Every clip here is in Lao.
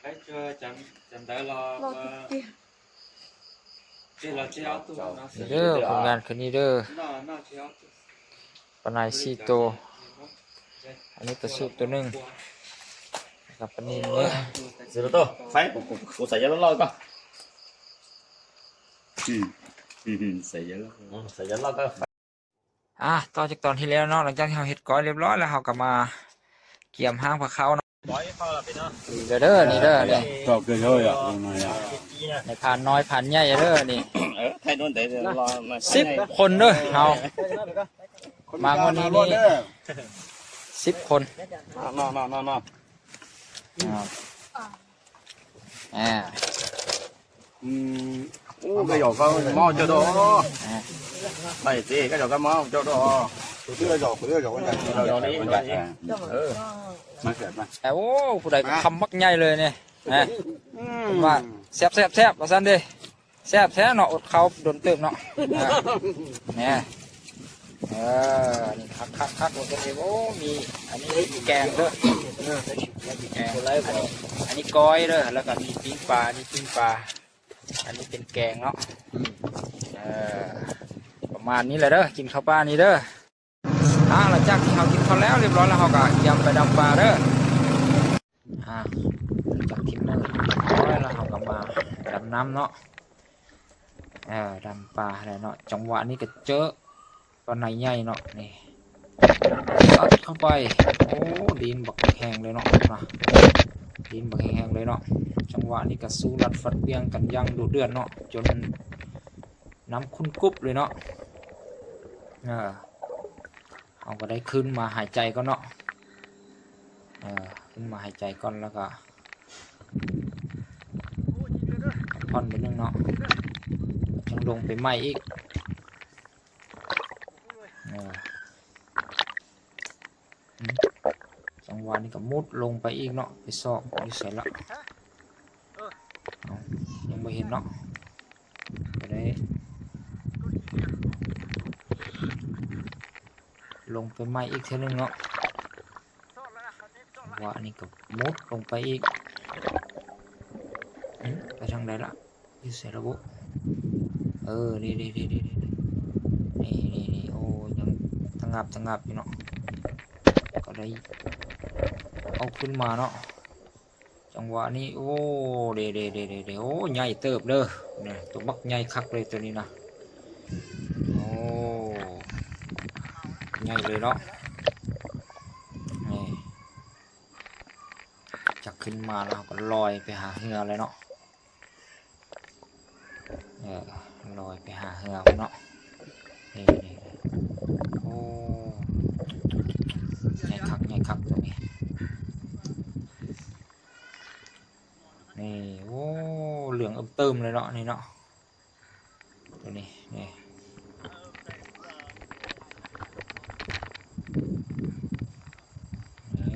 ໃຫ້ເຈີຈຳ ຈຳໄດ້ລະ ເວົ້າຕິດໆ ເຈົ້າ ເຈົ້າ ເຈົ້າ ເດີ ຜົນງານຄືນນີ້ເດີ ປາໄນສີ່ໂຕ ອັນນີ້ປາຊູໂຕໜຶ່ງ ແລ້ວກໍປານິນເດີ ສີ່ໂຕ ໄປ ກູ ກູ ກູໃສ່ຢາຫຼອດໆກ່ອນ ອືມ ອືມ ໃສ່ຢາຫຼອດ ອືມ ໃສ່ຢາຫຼອດກ່ອນ. ອ່າ ຕໍ່ຈາກຕອນທີ່ແລ້ວເນາະ ຫຼັງຈາກທີ່ເຮົາເຮັດກ້ອຍລຽບຮ້ອຍແລ້ວ ເຮົາກໍມາກຽມຫ້າງພາເຂົ້າເນາະ ເດີ ເດີ ນີ້ເດີ ນີ້ ຈອກເກີນເລີຍອ່ະ ນ້ອຍອ່ະ ໃນພານນ້ອຍພານໃຫຍ່ເດີ ນີ້ ເອີ ໃຫ້ໂດນໄດ້ ສິບຄົນເດີ ເຮົາ ມາມື້ນີ້ນີ້ ສິບຄົນ ເນາະ ເນາະ ເນາະ ເນາະ ອ່າ ອືມ ໂອ້ ກະຢອກກະເມົາເຈົ້າດອກ ໄປຕິ ກະຢອກກະເມົາເຈົ້າດອກ ເພື່ອຢອກ ເພື່ອຢອກ ເອີ ມາເກີດມາ ໂອ້ ຜູ້ໃດກະຄຳບັກໃຫຍ່ເລີຍນີ້ ອືມ ວ່າແຊບໆໆ ວ່າຊັ້ນເດ້ ແຊບແທ້ເນາະ ອົດເຂົ້າດົນເຕີບເນາະ ແນ່ ເອີ ນີ້ຄັກໆໆ ໂອເຄ ໂອ້ ມີ ອັນນີ້ແກງເດີ ແກງ ອັນນີ້ ອັນນີ້ກ້ອຍເດີ ແລ້ວກະມີປີ້ງປາ ອັນນີ້ປີ້ງປາ ອັນນີ້ເປັນແກງເນາະ ເອີ ປະມານນີ້ແຫຼະເດີ ກິນເຂົ້າປ່ານີ້ເດີ ອ່າ ຫຼັງຈາກທີ່ເຮົາກິນເຂົ້າແລ້ວລຽບຮ້ອຍແລ້ວ ເຮົາກະກຽມໄປດຳປາເດີ ອ່າ ຫຼັງຈາກທີ່ເຮົາກິນເຂົ້າແລ້ວ ເຮົາກະມາດຳນ້ຳເນາະ ເອີ ດຳປາແລ້ວເນາະ ຈັງຫວະນີ້ກະເຈີປາໄນໃຫຍ່ເນາະ ນີ້ ຊັດເຂົ້າໄປ ໂອ້ ດິນບັກແຮງເລີຍເນາະ ດິນບັກແຮງເລີຍເນາະ ຈັງຫວະນີ້ກະສູ້ລັດຟັດຫວ່ຽງກັນຢ່າງດຸເດືອດເນາະ ຈົນນ້ຳຂຸ້ນກຸບເລີຍເນາະ ເອີ ເຮົາກະໄດ້ຄືນມາຫາຍໃຈກ່ອນເນາະ ເອີ ຂຶ້ນມາຫາຍໃຈກ່ອນ ແລ້ວກະພັກຜ່ອນໄປໜຶ່ງເນາະ ຈັ່ງລົງໄປໃໝ່ອີກ ເອີ ອືມ ຈັງຫວະນີ້ກະມຸດລົງໄປອີກເນາະ ໄປຊອກຢູ່ໃສລະ ເອົ້າ ຍັງບໍ່ເຫັນເນາະ ກະໄດ້ລົງໄປໃໝ່ອີກເທື່ອໜຶ່ງເນາະ ວ່າອັນນີ້ກະມຸດລົງໄປອີກ ອືມ ໄປທາງໃດລະ ຢູ່ໃສລະບຸ ເອີ ນີ້ໆໆ ນີ້ໆ ໂອ້ ຍັງຕະງັບຕະງັບຢູ່ເນາະ ກະໄດ້ເອົາຂຶ້ນມາເນາະ ຈັງຫວະນີ້ ໂອ້ ເດໆໆໆ ໂອ້ ໃຫຍ່ເຕີບເດີ ໂຕບັກໃຫຍ່ຄັກເລີຍໂຕນີ້ນະ ໂອ້ ໃຫຍ່ເລີຍເນາະ ນີ້ ຈັບຂຶ້ນມາແລ້ວເຮົາກະລອຍໄປຫາເຮືອເລີຍເນາະ ເອີ ລອຍໄປຫາເຮືອພຸ້ນເນາະ ນີ້ໆ ໂອ້ ໃຫຍ່ຄັກ ໃຫຍ່ຄັກໂຕນີ້ ນີ້ ໂອ້ ເຫຼືອງເອີ່ມເຕີມເລີຍເນາະ ນີ້ເນາະ ໂຕນີ້ ນີ້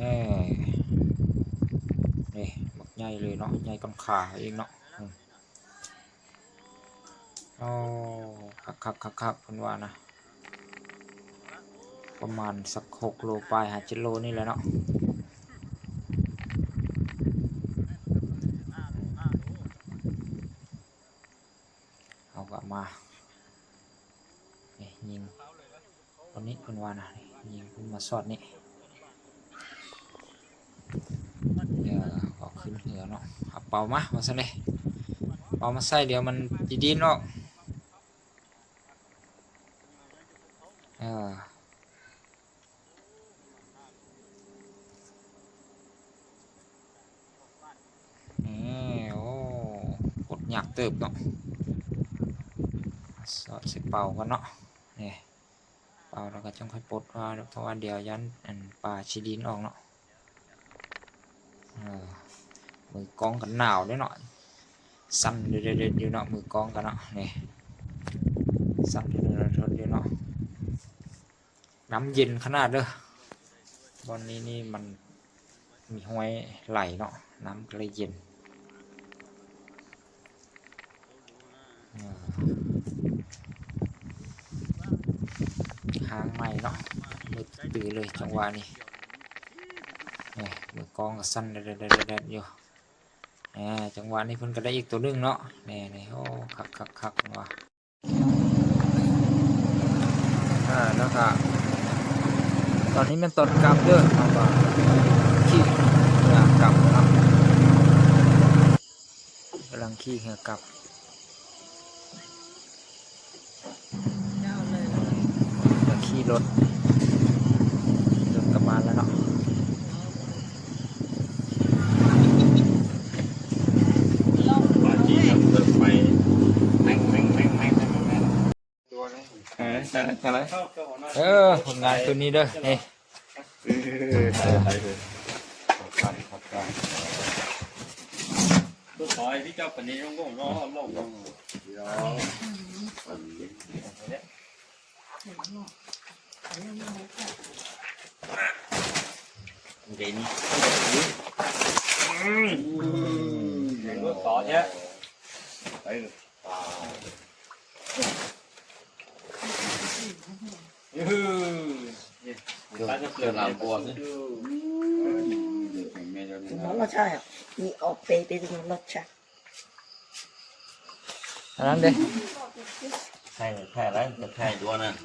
ນີ້ ນີ້ ບັກໃຫຍ່ເລີຍເນາະ ໃຫຍ່ກ່ອນຂາອີກເນາະ ອືມ ໂອ້ ຄັກໆໆໆ ເພິ່ນວ່ານະ ປະມານສັກຫົກໂລປາຍ ຫາເຈັດໂລນີ້ແຫຼະເນາະ ເຮົາກະມາ ນີ້ ຍິງ ຕອນນີ້ເພິ່ນວ່ານະ ຍິງເພິ່ນມາຊອດນີ້ ດຽວເອົາຂຶ້ນເຮືອເນາະ ເອົາເປົາມາ ວ່າຊັ້ນເດ ເປົາມາໃສ່ ດຽວມັນຊິດີ້ນອອກ ເອີ ນີ້ ໂອ້ ປົດຍາກເຕີບເນາະ ສອດໃສ່ເປົາກ່ອນເນາະ ນີ້ ເປົ່າແລ້ວກໍຈັ່ງຄ່ອຍປົດວ່າ ເພາະວ່າດຽວຢ້ານອັນປາຊິດິນອອກເນາະ. ເອີ ມືກ້ອງກໍໜາວເດ້ເນາະ ສັ່ນເດັດໆຢູ່ເນາະ ມືກ້ອງກໍເນາະ ນີ້ ສັ່ນເດັດໆຢູ່ເນາະ. ນ້ຳເຢັນຂະໜາດເດີ ບ່ອນນີ້ນີ້ມັນ ມີຫ້ວຍໄຫຼເນາະ ນ້ຳກໍເລີຍເຢັນ. ເອີ ຫ້າງໃໝ່ເນາະ ມືດຕື້ເລີຍຈັງຫວະນີ້. ນີ້ ມືກ້ອງກໍສັ່ນແດດໆຢູ່. ອ່າ ຈັງຫວະນີ້ເພິ່ນກໍໄດ້ອີກໂຕໜຶ່ງເນາະ ແມ່ນີ້. ໂອ້ ຄັກໆໆ ເພິ່ນວ່າ. ອ່າ ແລ້ວກໍຕອນນີ້ແມ່ນຕອນກັບເດີ ເຮົາກໍຂີ່ເຮືອກັບເນາະ ກຳລັງຂີ່ເຮືອກັບ ແລ້ວຂີ່ລົດ ຂີ່ລົດກັບບ້ານແລ້ວເນາະ. ເອີ ຜົນງານຄືນນີ້ເດີ ນີ້. ລອດຊາ ມີອອກເປເປັນລອດຊາ ອັນນັ້ນເດ້ ໃສ່ ໃສ່ລະ ໃສ່ຕົວນັ້ນ.